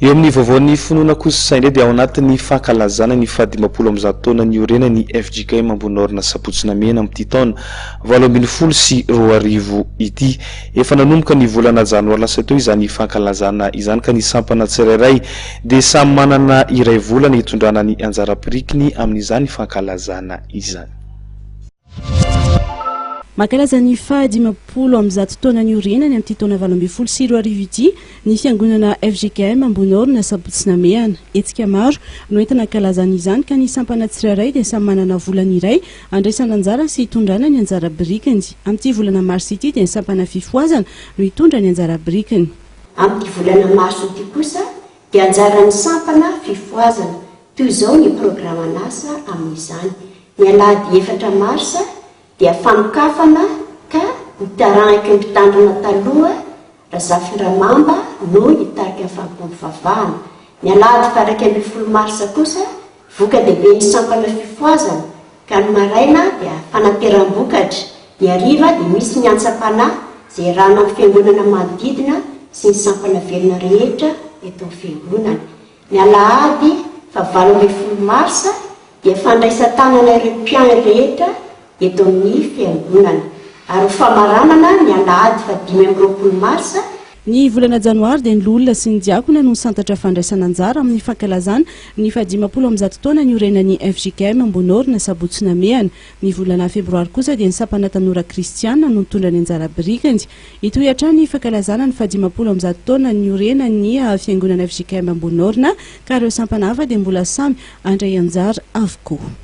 Eo amin'ny vaovaon'ny finoana kosa indray dia ao anatin'ny fankalazana ny faha-150 taona niorenan'ny fjkm Amboniorina Sabotsy Namehana amin'ity taona 2018 ity. Efa nanomboka ny volana janoary lasa teo izany fankalazana izany ka ny sampana tsirairay dia samy manana iray volana hitondrana ny anjara birikiny amin'izany fankalazana izany. Mankalaza ny faha-150 taona niorenany amin'ity taona 2018 ity ny fiangonana fjkm Amboniorina Sabotsy Namehana. Hetsika maro no entina ankalazana izany ka ny sampana tsirairay dia samy manana volana iray andraisana anjara sy hitondrana ny anjara birikiny. Amin'ity volana marsa ity dia ny sampana fifohazana no hitondra ny anjara birikiny. Amin'ity volana marsa ity kosa dia anjaran'ny sampana fifohazana. Toy izao ny programan'asa amin'izany. Ny alahady efatra marsa dia fanokafana ka ny taranaky ny mpitandrina taloha Razafindramamba no hitarika ny fanompoam-pivavahana. Ny alahady faha 11 marsa kosa voka-dehiben'ny sampana fifohazana ka ny maraina dia fanateram-bokatra, ny hariva dia misy ny antsam-panahy izay iarahana amin'ny fiangonana manodidina sy ny sampana velona rehetra eto amin'ny fiangonana. Ny alahady faha 18 marsa dia fandraisan-tanana ireo mpiahy rehetra eto amin'ny Fiangonana. Ary ho famaranana ny alahady faha 25 marsa, Ny volana janoary dia ny loholona sy ny diakona no nisantatra fandraisana anjara amin'ny fankalazana ny faha-150 taona niorenan'ny fjkm Ambonorina Sabotsy Namehana. Ny volana febroary kosa dia ny sampana tanora kristiana no nitondra ny anjara birikiny. Hitohy hatrany ny fankalazana ny faha-150 taona niorenan'ny fiangonana fjkm Ambonorina ka ireo sampana hafa dia mbola samy handray anjara avokoa.